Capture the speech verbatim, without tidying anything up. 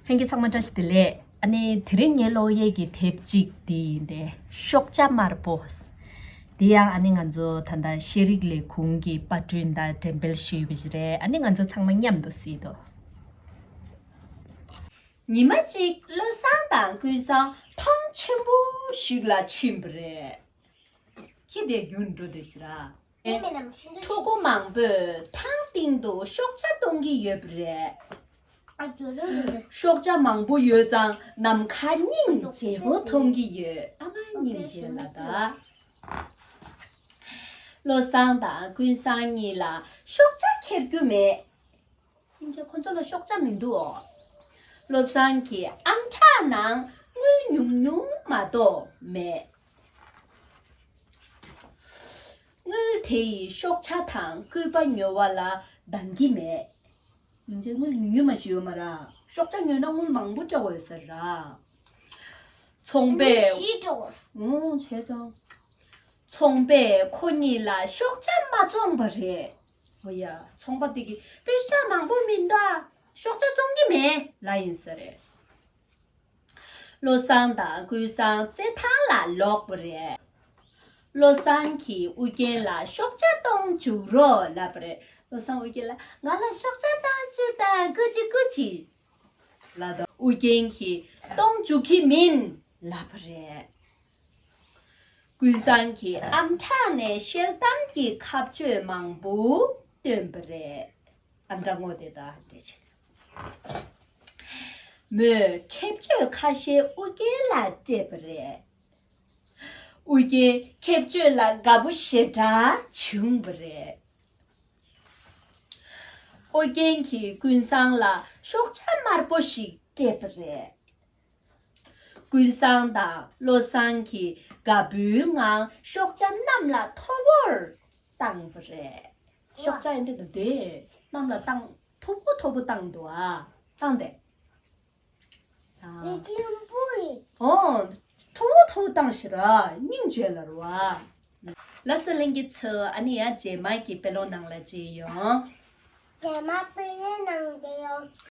ལྷན་རྒྱས་ཚང་མ་བཀྲ་ཤིས་བདེ་ལེགས། ཨ་ནི་དེ་རིང་ངའི་ཀློག་ཡས་ཀྱི་དེབ་གཅིག་དེ་ཡིན་ཏེ། ཤོག་བྱ་དམར་པོ། དེ་ཡང་ཨ་ནི་ང་ཚོ་ད་ལྟ་ཤེས་རིག་ལས་ཁུངས་ཀྱི་པར་སྐྲུན་དང་འགྲེམས་སྤེལ་ཞུས་པ་ཞིག་རེད། ཨ་ནི་ང་ཚོ་ཚང་མ་མཉམ་དུ་གཟིགས་དོ། ཉི་མ་གཅིག་བློ་བཟང་དང་ཀུན་བཟང་ཐང་ཆེན་པོ་ཞིག་ལ་ཕྱིན་པ་རེད། ཁྱི་དེ་རྒྱུན་འགྲོ་དེ་ཤི་ར། ཕྲུ་གུ་མང་པོས་ཐང་སྟེང་དུ་ཤོག་བྱ་གཏོང་གི་ཡོད་པ་རེད། ཤོག་བྱ་མང་པོ་ཡོད་ཙང་ནམ་མཁའ་སྙིང་རྗེ་པོ་མཐོང་གི་ཡོད། ཨ་མ་སྙིང་རྗེ་ལ་ད། བློ་བཟང་དང་ཀུན་བཟང་གཉིས་ལ་ཤོག་བྱ་ཁྱེར་རྒྱུ་མེད། སྙིང་རྗེ། ཁོ་ཚོ་ལ་ཤོག་བྱ་མི་འདུག་བློ་བཟང་གི་ཨམ་ཕྲག་ནང་དངུལ་ཉུང་ཉུང་མ་གཏོགས་མེད། དངུལ་དེ་ཡིས་ཤོག་བྱ་དང་སྐུད་པ་ཉོ་བ་ལ་འདང་གི་མེད། སྙིང་རྗེ། དངུལ་ཉུང་ཉུང་མ་ཞིག་ཡོད་མ་ར། ཤོག་བྱ་ཉོས་ན་དངུལ་མང་པོ་སྤྲད་དགོས་ཟེར་ར། ཚོང་པས། ཞིག་འགྲོ། ཨོ་བྱས་ཙང་། ཚོང་པས་ཁོ་གཉིས་ལ་ཤོག་བྱ་མ་བཙོངས་པ་རེད། ཨོ་ཡ། ཚོང་པ་དེ་གིས་པེ་ཤ་མང་པོ་མི་འདུག་ཤོག་བྱ་བཙོང་གི་མེད་ལབ་ཡིན་ས་རེད། བློ་བཟང་དང་ཀུན་བཟང་རྩེད་ཐང་ལ་ལོག་པ་རེད། བློ་བཟང་གིས་ཨུ་རྒྱན་ལ་ཤོག་བྱ་གཏོང་འཇུག་རོགས་ལབ་པ་རེད། བློ་བཟང་ཨུ་རྒྱན་ལ། ང་ལ་ཤོག་བྱ་གཏོང་འཇུག་དང་། ཀུ་ཅི་ཀུ་ཅི། ལབ་དང་། ཨུ་རྒྱན་གྱིས་གཏོང་འཇུག་གི་མིན་ལབ་པ་རེད། ཀུན་བཟང་གིས་ཨམ་ཕྲག་ནས་ཤེལ་དམ་གྱི་ཁ་གཅོད་མང་པོ་བཏོན་པ་རེད། ཨམ་ཕྲག་ངོ་དེ་དང་འདྲ་ཆེ། མོས་ཁེབས་གཅོད་ཁ་ཤས་ཨུ་རྒྱན་ལ་སྤྲད་པ་རེད། ཨུ་རྒྱན་ཁེབས་གཅོད་ལ་དགའ་པོ་ཞེ་དྲག་བྱུང་བ་རེད། ཨོ་རྒྱན་གྱིས་ཀུན་བཟང་ལ་ཤོག་བྱ་དམར་པོ་ཞིག་སྤྲད་པ་རེད། ཀུན་བཟང་དང་བློ་བཟང་གིས་དགའ་པོའི་ངང་ཤོག་བྱ་གནམ་ལ་མཐོ་བོར་བཏང་བ་རེད། ཤོག་བྱ་ཡིན་དེ་དེ་གནམ་ལ་བཏང་། མཐོ་པོ་མཐོ་པོ་བཏང་འདུག་ཨ། བཏང་སྟེ། ཨོ། མཐོ་བོ་མཐོ་བོ་བཏང་ཞིག་ར་སྙིང་རྗེ་ལ་རུ་བ། ལགས་སོ་ལྷན་རྒྱས་ཚོ། ཨ་ནི་ཡང་རྗེས་མ་གི་དཔེ་ཀློག་ནང་ལ་མཇལ་ཡོང་། རྗེས་མ་དཔེ་ཀློག་ནང་མཇལ་ཡོང་།